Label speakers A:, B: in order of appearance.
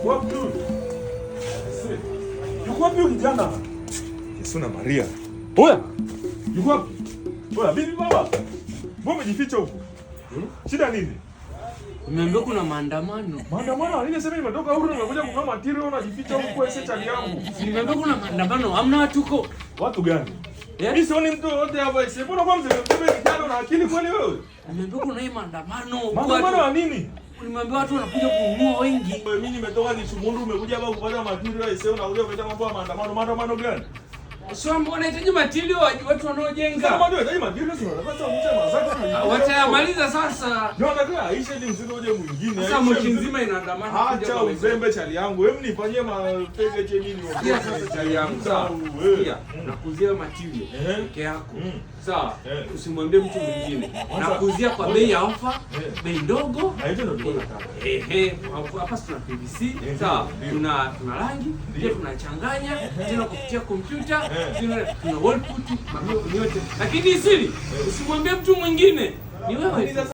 A: Wapi huyu? Yuko wapi huyu kijana? Yesu na Maria. Oya. Yuko wapi? Oya, bibi baba. Mbona umejificha huko? Shida nini?
B: Nimeambiwa kuna maandamano.
A: Maandamano nini? Sema nimetoka huru nimekuja kununua material unajificha huko ese chali yangu.
B: Nimeambiwa kuna maandamano. Hamna watu huko.
A: Watu gani?
B: Eh?
A: Mimi sioni mtu yote hapa ese. Mbona kwa mzee mzee kijana una akili kweli wewe?
B: Nimeambiwa kuna hii maandamano. Huko
A: Maandamano
B: watu-
A: ya nini?
B: Nimeambiwa watu wanakuja kununua wengi.
A: Wewe, mimi nimetoka Kisumundu umekuja hapa kupata material ese unakuja kuleta mambo ya maandamano. Maandamano gani?
B: Sio ambao wanahitaji material watu wanaojenga.
A: Kama ndio unahitaji material si unataka sasa mche mazako.
B: Watayamaliza sasa.
A: Ndio nataka aishe ili mzigo uje mwingine.
B: Sasa
A: Aishe
B: Moshi
A: mzigo-
B: nzima inaandamana kuja
A: Acha
B: kwa wenzao.
A: uzembe chali yangu. Hebu nifanyie mapege che mimi.
B: Sikia sasa chali yangu. Sawa.
A: Wewe.
B: Sikia, nakuzia material
A: Eh.
B: peke yako.
A: Mm.
B: Sawa.
A: Eh.
B: Usimwambie mtu mwingine.
A: Kwanza-
B: Nakuzia kwa bei ya ofa,
A: Eh.
B: bei ndogo.
A: Na hicho ndio tulikuwa tunataka.
B: Ehe, hapa tuna PVC,
A: Eh,
B: sawa.
A: ndio.
B: Tuna rangi, pia
A: Ndio.
B: tunachanganya tena kupitia kompyuta,
A: Eh.
B: tuna wall put, mambo yote. Lakini siri, usimwambie mtu mwingine. Ni wewe.
A: Sasa